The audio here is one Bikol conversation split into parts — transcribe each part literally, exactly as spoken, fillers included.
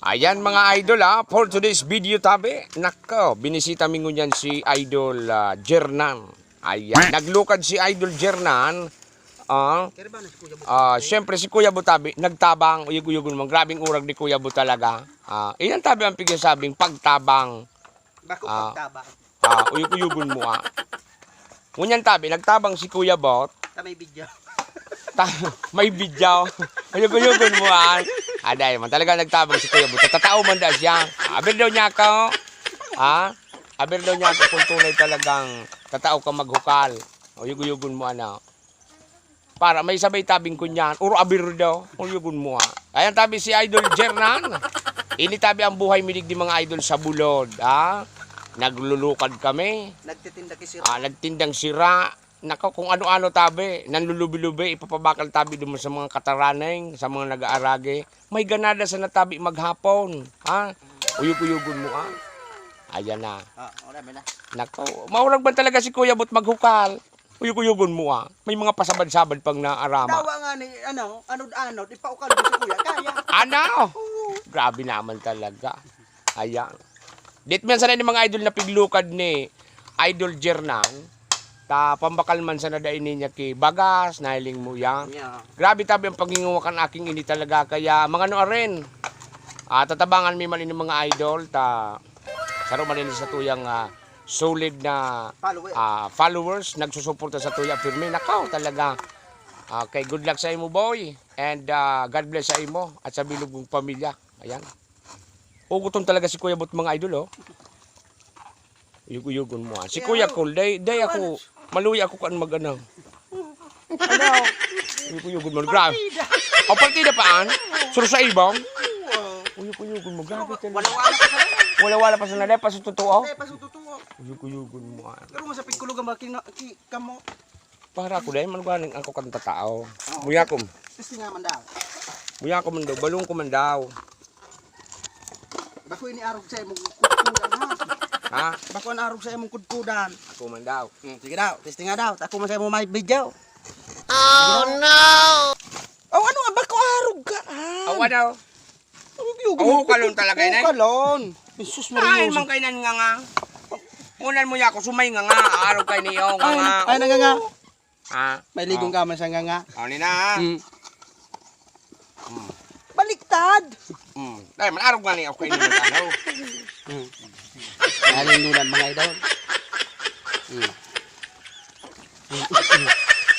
Ayan, mga idol, ah, for today's video tabi, nako, binisita mi ngunyan si Idol, ah, Jernan. Ayan, naglukad si Idol Jernan. Ah, ah, siyempre si Kuya Butabi, nagtabang, uyog-uyogon mo. Grabing urag ni Kuya Bu talaga. Ah, iyan tabi ang pigsasabing pagtabang. Bako Ah. pagtabang. Ah, uyog-uyogon mo, ah. Ngunyan tabi, nagtabang si Kuya Bot. Ta may video. Ta may video. Uyog-uyogon mo, ah. Aday man, talaga nagtabang si Kuya Bot. Tatao man da siya. Aber daw niya ako. Ha? Aber daw niya ako kung tunay talagang tatao ka maghukal. Uyog-uyogon mo, ano. Para may sabay tabing kunyan, oro abir daw. Uyugon mo, ah. Ayan tabi si Idol Jernan. Ini tabi ang buhay mi digdi, mga idol, sa bulod, ah. Naglulukad kami. Nagtitinda ki sira. Ah, nagtindang sira. Nako, kung ano-ano tabi. Nanlulubi-lubi, ipapabakal tabi duman sa mga kataraneng, sa mga nag-aarage. May ganada sana tabi maghapon, ha? Uyog-uyogon mo, ah. Ayan na. Ah, wala, may na. Nako, maurag man talaga si Kuya Bot maghukal. Uyog-uyogon mo, ah. May mga pasabad-sabad pang naarama. Tawa nga ni, ano, anod-anod, ipaukal mo si Kuya, kaya. Ano? Oo. Grabe naman talaga. Ayan. Dit man sana ni mga idol na piglukad ni Idol Jernan, ta pambakal man sana dai niya ki bagas, nahiling mo yan. Yeah. Grabe tabi ang paghinguwa kan aking ini talaga. Kaya mga ano aren, ah, tatabangan mi man ini mga idol, ta saro man ini sa tuyang, ah, solid na, Follower. ah, followers, nagsusuporta sa tuya, pirmi. Nakaw talaga. Okay, good luck sa imo, boy. And, ah, God bless sa imo at sa bilog mong pamilya. Ayan. Uguton talaga si Kuya Bot, mga idol, oh. Uyog-uyogon mo, ah. Si Yeah. Kuya Col, day, day Ano, ako, ano? maluya ako kan mag-ano. Ano? Uyog-uyogon mo, grabe. Partida. O, partida paan? Suro sa ibang? Oo. Uyog-uyogon mo, grabe talaga. Wala-wala pa sa Wala-wala pa sa naday, pa sa totoo. Hindi, pa sa totoo. Uyog-uyogon mo, ah. Pero masapig kulog ang mga kina-, ki-, kamo. Para ako dahil man ganing ako kan tatao. Oo. Muya ko. Testing nga man daw. Muya ko man daw, balong ko man daw. Bako ini arog sa imong kudkudan, ha? Ha? Bako an arog sa imong kudkudan. Ako man daw. Hmm, sige daw, testing nga daw. Ako man sa imong may video. Oh, no! Oh, ano nga? Bako arog ka, ha? Awa daw. Ang biyog Oh, mo, kalon talaga, inay. Kalon. Jesus Ay, Maria. Mang kainan nga nga. Unan mo ya ako, sumay nga nga. Araw kay niyo nga Ay, nga. ay, nanga nga. Oo. Ah, May ligong oh. ka man sa nga nga. Oh, ni na. Mm. Mm. Baliktad. Mm. Ay, man, araw nga niya ako kayo naman, ano. Mm. Nalindunan, mga idol. Mm.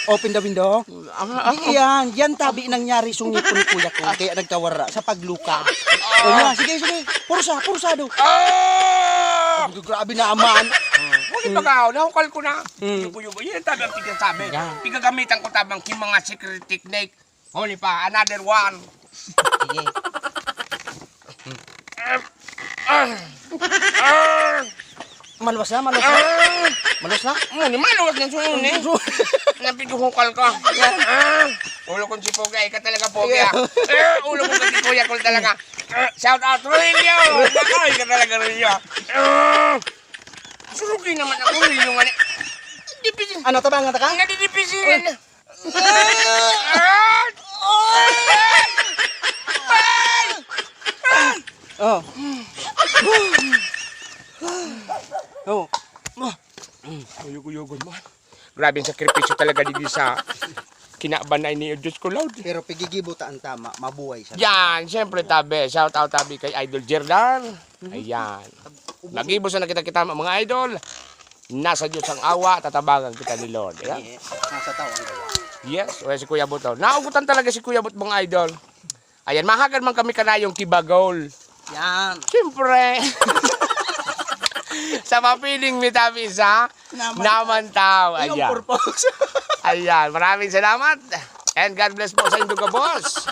Open the window. Ah, ah, Di yan. Yan tabi nangyari sa ngipon ni kuya ko. Kaya nagkawara sa pagluka. O, yun na. Sige, sige. Pursa, pursado. Ah! Sabi ko, grabe naman. Uy, baga, nahukal ko na. Hmm. Yugo-yugo. Yan tabi ang pigsasabi. Yan. Pigagamitan ko tabang ki mga secret technique. Huli pa, another one. Sige. Ah! Ah! Maluwas na, maluwas na. Ah! Maluwas na. Mo, ni maluwas na sunod, eh. Su- Napiduhukal ka. Yeah. Ah! Ulo kong si Pogi, ay ka talaga, Pogi, Yeah. ah. Ah! Ulo kong si Kuya Kol talaga. Ah! Shout out, Rilio! Ay ka talaga, Rilio. Ah! Surugi naman ako, Rilio, nga ni. Dipisin. Ano, tabangan ta ka? Nadidipisilan na. Oh. Oh. Uyog-uyogon mo. Grabe ang sakripisyo talaga digdi sa kinaban na ini, Diyos ko, Lord. Pero pigigibo ta ang tama, mabuhay siya. Yan, siyempre, tabi. Shout out, tabi, kay Idol Jerdan. Ayan. Nag-ibo sa nakita-kita, mga idol. Nasa Diyos ang awa, tatabangan kita ni Lord. Ayan. Yes, nasa tao ang gawa. Yes, o si Kuya Buto. Naugutan talaga si Kuya Buto, mga idol. Ayan, mahagad man kami kanayong kibagol. Yan. Siyempre. Sa mapiling mi tabi sa Naman. Naman tao. Yung Ayan. purpose. Ayan, maraming salamat. And God bless po sa indo ka, boss.